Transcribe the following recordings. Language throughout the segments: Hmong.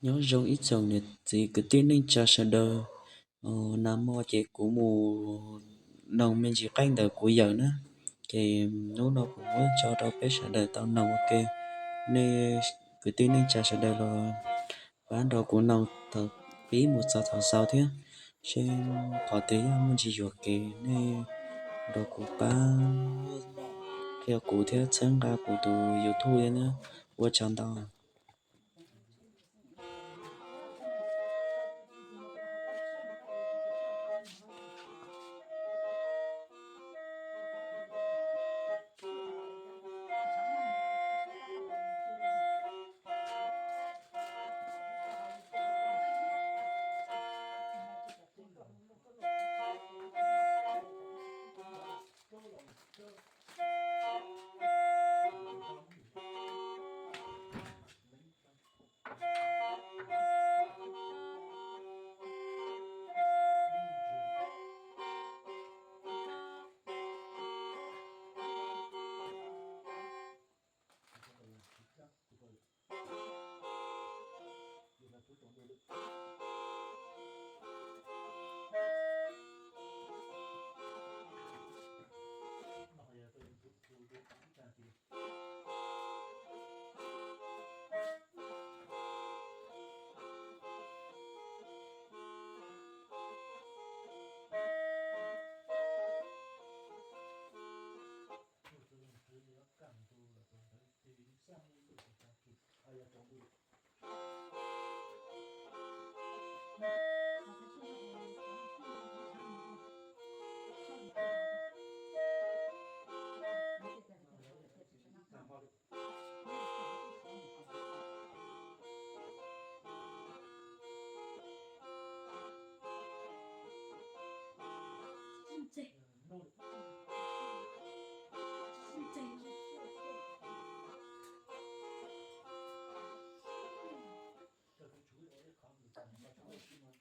Nyob zoo ib tsoom niam txiv kwv tij neej tsa sawv daws. Nag hmo ces kuv mus noog me ntsis qeej ntawm kuv yawm na, ces hnub no kuv muab tso rau peb sawv daws tau noog ua ke. Nej kwv tij neej tsa sawv daws los pab nrog kuv noog thaum pib mus txog thaum xaus thiab, seb qhov twg yog muaj ntsis yuam kev nej nrog kuv pab qhia kuv thiab txhawb nqa kuv tus YouTube thiab na. Ua tsaug ntau.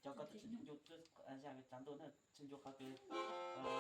Cov koj tus tsis ncu, a, zaj tsav ntuj na, tsis ncu qhov kws, a,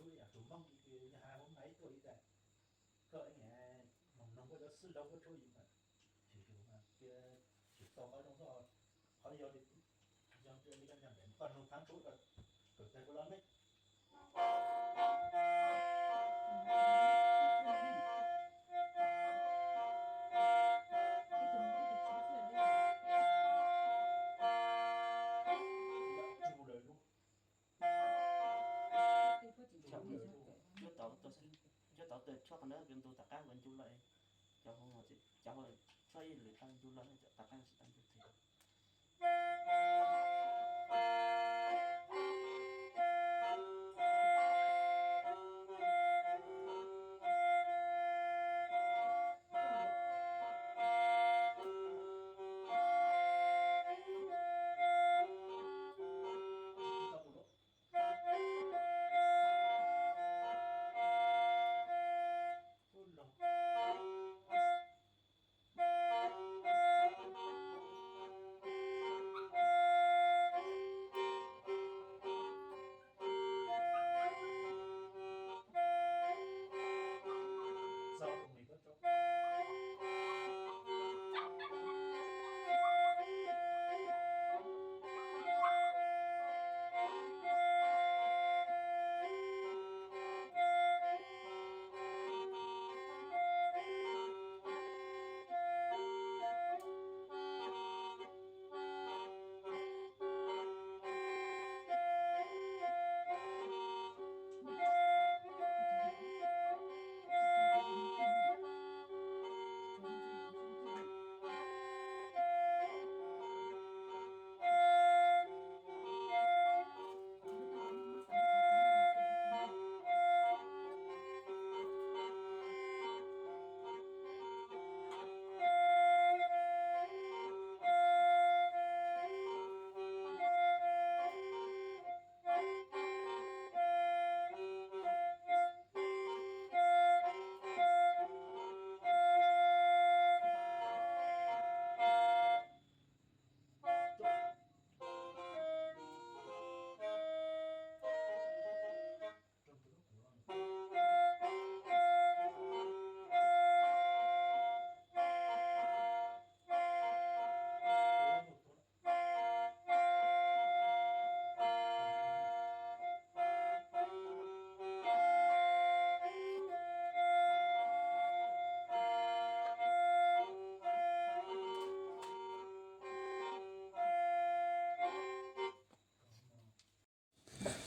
Tus Hmoob hais ua ib tuaj ib tag, koj mloog koj cov xwb, laug koj tshuab yus mas, tsis tau qab zoo, qhov yog li koj nrog pab tshuab, kawm tag kuv los ne. Cov tau tshuab qhov ntawd ntu tom qab uas ncu lawm, cov, cov tshuab ib lwm tau ncu lawm, tom qab tsis tau ncu thiab.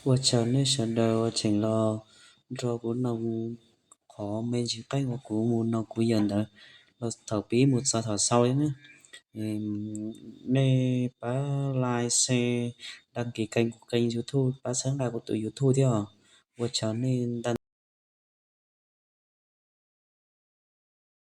Ua tsaug nej sawv daws uas tseem los nrog kuv mloog qhov me ntsis qeej uas kuv mus no kuv yawm ntawd los thaum pib mus txog thaum xaus li na. Nej pab like, share, đăng ký kênh kuv kênh YouTube, pab txhawb nqa kuv tus YouTube thiab os. Ua tsaug nej ntau.